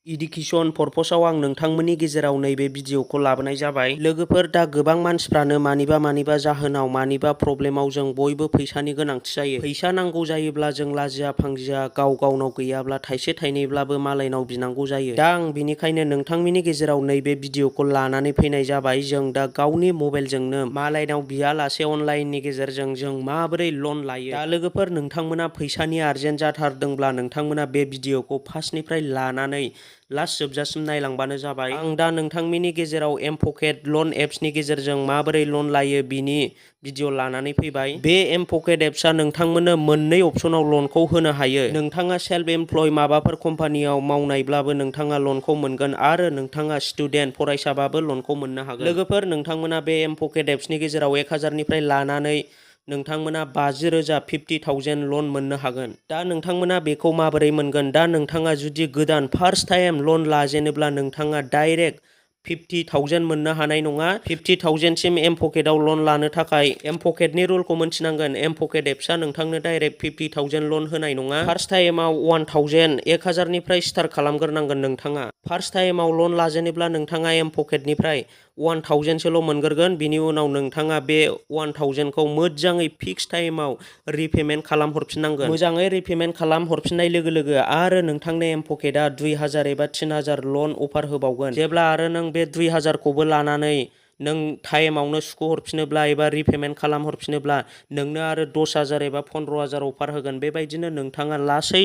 Education पर्पसाव आं नोंथांमोननि गेजेराव नैबे भिडिअखौ लाबोनाय जाबाय। लोगोफोर, दा गोबां मानसिफ्रानो मानिबा जाहोनाव मानिबा प्रब्लेमाव जों बयबो फैसानि गोनांथि जायो। फैसा नांगौ जायोब्ला जों लाजिया फांजिया गावनाव गैयाब्ला थाइसे थाइनैब्लाबो मालायनाव बिनांगौ जायो। दा आं बेनिखायनो नोंथांमोननि गेजेराव नैबे भिडिअखौ लानानै फैनाय जाबाय। जों दा गावनि मबाइलजोंनो मालायनाव बियालासे अनलाइननि गेजेरजों जों माबोरै लन लायो। दा लोगोफोर, नोंथांमोना फैसानि आर्जेन्ट जाथारदोंब्ला नोंथांमोना बे भिडिअखौ फार्स्टनिफ्राय लानानै लास्ट जोबजासिम नायलांबानो जाबाय। आं दा नोंथांमोननि गेजेराव MPokket लन एप्सनि गेजेरजों माबोरै लन लायो बिनि भिडिअ लानानै फैबाय। बे MPokket एप्सआ नोंथांमोननो मोननै अपसनाव लनखौ होनो हायो। नोंथाङा सेल्फ एमप्लय माबाफोर कम्पानियाव मावनायब्लाबो नोंथाङा लनखौ मोनगोन आरो नोंथाङा स्टुडेन्ट फरायसाबाबो लनखौ मोननो हागोन। लोगोफोर, नोंथांमोना बे MPokket एप्सनि गेजेराव 1000निफ्राय लानानै नोंथांमोना 50,000 50,000 लन मोननो हागोन। दा नोंथांमोना बेखौ माबोरै मोनगोन? दा नोंथाङा जुदि गोदान फार्स्ट टाइम लन लाजेनोब्ला नोंथाङा डाइरेक्ट 50,000 मोननो हानाय नङा। 50,000 सिम MPokketआव लन लानो थाखाय MPoketनि रुलखौ मोनथिनांगोन। MPokket एप्सआ नोंथांनो डाइरेक्ट 50,000 लन होनाय नङा। फार्स्ट टाइमाव 1000निफ्राय स्टार्ट खालामग्रोनांगोन नोंथाङा। फार्स्ट टाइमाव लन लाजेनोब्ला नोंथाङा MPoketनिफ्राय 1000 सोल' मोनग्रोगोन। बिनि उनाव नोंथाङा बे 1000खौ मोजाङै फिक्स टाइमाव रिपेमेन्ट खालामहरफिननांगोन। मोजाङै रिपेमेन्ट खालामहरफिननाय लोगो लोगो आरो नोंथांनो MPoketआ 2000 एबा 3000 लन अफार होबावगोन। जेब्ला आरो नों बे 2000खौबो लानानै नों टाइमावनो सुख'हरफिनोब्ला एबा रिपेमेन्ट खालामहरफिनोब्ला नोंनो आरो 10,000 एबा 15,000 अफार होगोन। बेबायदिनो नोंथाङा लासै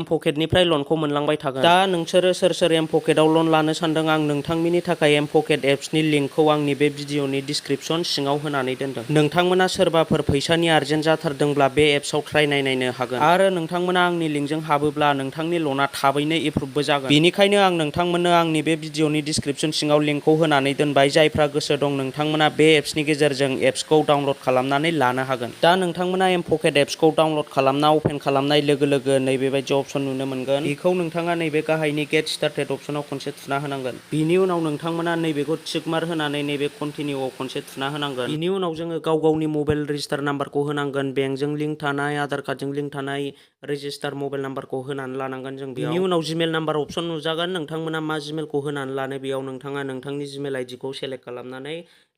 MPoketनिफ्राय लनखौ मोनलांबाय थागोन। दा नोंसोरो सोर MPoketआव लन लानो सानदों? आं नोंथांमोननि थाखाय MPokket एप्सनि लिंकखौ आंनि बे भिडिअनि डिसक्रिपसन सिङाव होनानै दोनदों। नोंथांमोना सोरबाफोर फैसानि आर्जेन्ट जाथारदोंब्ला बे एप्सआव ट्राइ नायनो हागोन आरो नोंथांमोना आंनि लिंकजों हाबोब्ला नोंथांनि लना थाबैनो एप्रुभबो जागोन। बेनिखायनो आं नोंथांमोननो आंनि बे भिडिअनि डिसक्रिपसन सिङाव लिंकखौ होनानै दोनबाय। जायफ्रा गोसो दं नोंथांमोना बे एप्सनि गेजेरजों एप्सखौ डाउनलड खालामनानै लानो हागोन। दा नोंथांमोना MPokket एप्सखौ डाउनलड खालामना अपेन खालामनाय लोगो लोगो नैबेबायदि अपसन नुनो मोनगोन। बेखौ नोंथाङा नैबे गाहायनि गेट स्टार्टेड अपसनाव खनसे थुना होनांगोन। बिनि उनाव नोंथांमोना नैबेखौ टिक मार्क होनानै नैबे कन्टिनिउआव खनसे थुना होनांगोन। बिनि उनाव जोङो गावनि मबाइल रेजिस्टार नाम्बारखौ होनांगोन। बेंकजों लिंक थानाय, आधार कार्डजों लिंक थानाय रेजिस्टार मबाइल नाम्बारखौ होनानै लानांगोन जों बेयाव। बिनि उनाव जिमेल नाम्बार अपसन नुजागोन। नोंथांमोना मा जिमेलखौ होनानै लानो बेयाव नोंथाङा नोंथांनि जिमेल आइडिखौ सेलेक्ट खालामनानै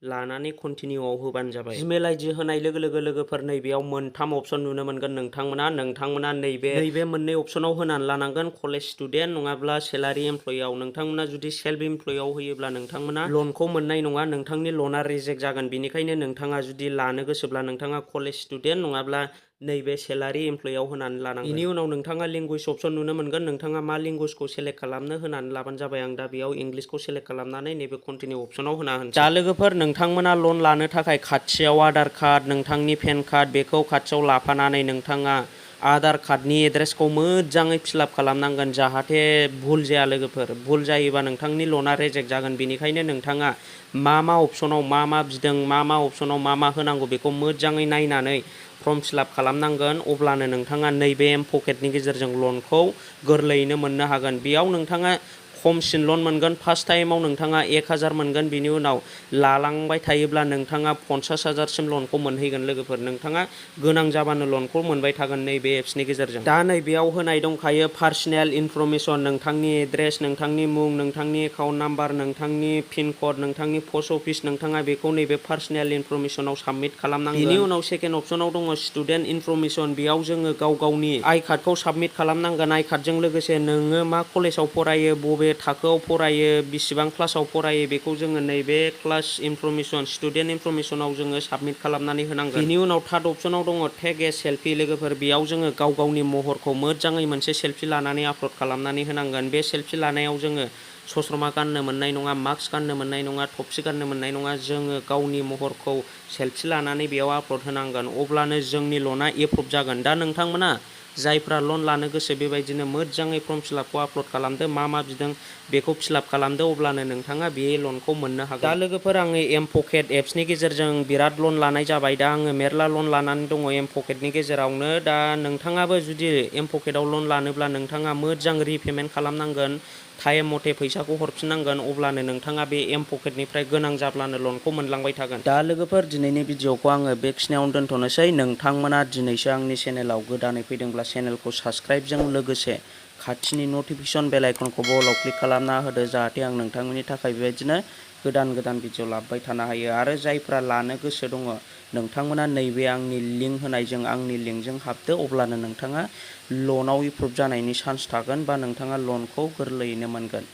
लानानै कन्टिनिउआव होबानो जाबाय। जिमेल आइडि होनाय लोगो लोगोफोर नैबेयाव मोनथाम अपसन नुनो मोनगोन। नोंथांमोना नैबे मोननै अपसनाव होनानै लानांगोन। कलेज स्टुडेन्ट नङाब्ला सेलारि एमप्लयआव। नोंथांमोना जुदि सेल्फ एमप्लयआव होयोब्ला नोंथांमोना लनखौ मोननाय नङा। नोंथांनि लना रिजेक्ट जागोन। बेनिखायनो नोंथाङा जुदि लानो गोसोब्ला नोंथाङा कलेज स्टुडेन्ट नङाब्ला नैबे सेलारि एमप्लयआव होनानै लानांगोन। बिनि उनाव नोंथाङा लेंगुवेज अपसन नुनो मोनगोन। नोंथाङा मा लेंगुवेजखौ सेलेक्ट खालामनो होनानै लाबानो जाबाय। आं दा बेयाव इंलिसखौ सेलेक्ट खालामनानै नैबे कन्टिनिउ अपसनाव होना होनोसै। दा लोगोफोर, नोंथांमोना लन लानो थाखाय खाथियाव आधार कार्ड, नोंथांनि पेन कार्ड बेखौ खाथियाव लाफानानै नोंथाङा आधार कार्डनि एड्रेसखौ मोजाङै फिलआप खालामनांगोन जाहाथे भुल जाया। लोगोफोर, भुल जायोबा नोंथांनि लना रिजेक्ट जागोन। बेनिखायनो नोंथाङा मा अपसनाव मा बिदों, मा अपसनाव मा होनांगौ बेखौ मोजाङै नायनानै फर्म फिलआप खालामनांगोन। अब्लानो नोंथाङा नैबे MPoketनि गेजेरजों लनखौ गोरलैयैनो मोननो हागोन। बेयाव नोंथाङा खमसिन लन मोनगोन। फार्स्ट टाइमाव नोंथाङा 1000 मोनगोन। बिनि उनाव लालांबाय थायोब्ला नोंथाङा 50,000सिम लनखौ मोनहैगोन। लोगोफोर, नोंथाङा गोनां जाबानो लनखौ मोनबाय थागोन नैबे एप्सनि गेजेरजों। दा नैबेयाव होनाय दंखायो पार्सनेल इनफरमेसन, नोंथांनि एड्रेस, नोंथांनि मुं, नोंथांनि एकाउन्ट नाम्बार, नोंथांनि पिन कड, नोंथांनि पस्ट अफिस, नोंथाङा बेखौ नैबे पार्सनेल इनफरमेसनाव साबमिट खालामनांगोन। बिनि उनाव सेकेन्ड अपसनाव दङ स्टुडेन्ट इनफरमेसन। बेयाव जोङो गावनि आइ कार्डखौ साबमिट खालामनांगोन। आइ कार्डजों लोगोसे नोङो मा कलेजाव फरायो, बबे थाखोआव फरायो, बेसेबां क्लासाव फरायो बेखौ जोङो नैबे क्लास इनफरमेसन स्टुडेन्ट इनफरमेसनाव जोङो साबमिट खालामनानै होनांगोन। बिनि उनाव थार्ड अपसनाव दङ टेक ए सेल्फि। लोगोफोर, बेयाव जोङो गावनि महरखौ मोजाङै मोनसे सेल्फि लानानै आपल'ड खालामनानै होनांगोन। बे सेल्फि लानायाव जोङो ससमा गाननो मोननाय नङा, मास्क गाननो मोननाय नङा, थफि गाननो मोननाय नङा। जोङो गावनि महरखौ सेल्फि लानानै बेयाव आपल'ड होनांगोन। अब्लानो जोंनि लना एप्रुभ जागोन। दा नोंथांमोना जायफ्रा लन लानो गोसो बेबायदिनो मोजाङै फर्म फिलआपखौ आपल'ड खालामदो। मा बिदों बेखौ फिलआप खालामदो। अब्लानो नोंथाङा बे लनखौ मोननो हागोन। दा लोगोफोर, आङो MPokket एप्सनि गेजेरजों बिराद लन लानाय जाबाय। दा आङो मेरला लन लानानै दङ MPoketनि गेजेरावनो। दा नोंथाङाबो जुदि MPoketआव लन लानोब्ला नोंथाङा मोजां रिपेमेन्ट खालामनांगोन। टाइम मथे फैसाखौ हरफिननांगोन। अब्लानो नोंथाङा बे MPoketनिफ्राय गोनां जाब्लानो लनखौ मोनलांबाय थागोन। दा लोगोफोर, दिनैनि भिडिअखौ आङो बेखिनियावनो दोनथ'नोसै। नोंथांमोना दिनैसो आंनि चेनेलाव गोदानै फैदोंब्ला चेनेलखौ साबस्क्राइबजों लोगोसे खाथिनि नटिफिकेसन बेल आइकनखौबो अलाव क्लिक खालामना होदो जाहाथे आं नोंथांमोननि थाखाय बेबायदिनो गोदान भिडिअ लाबोबाय थानो हायो। आरो जायफ्रा लानो गोसो दङ नोंथांमोना नैबे आंनि लिंक होनायजों आंनि लिंकजों हाबदो, अब्लानो नोंथाङा लनाव एप्रुभ जानायनि चान्स थागोन बा नोंथाङा लनखौ गोरलैयैनो मोनगोन।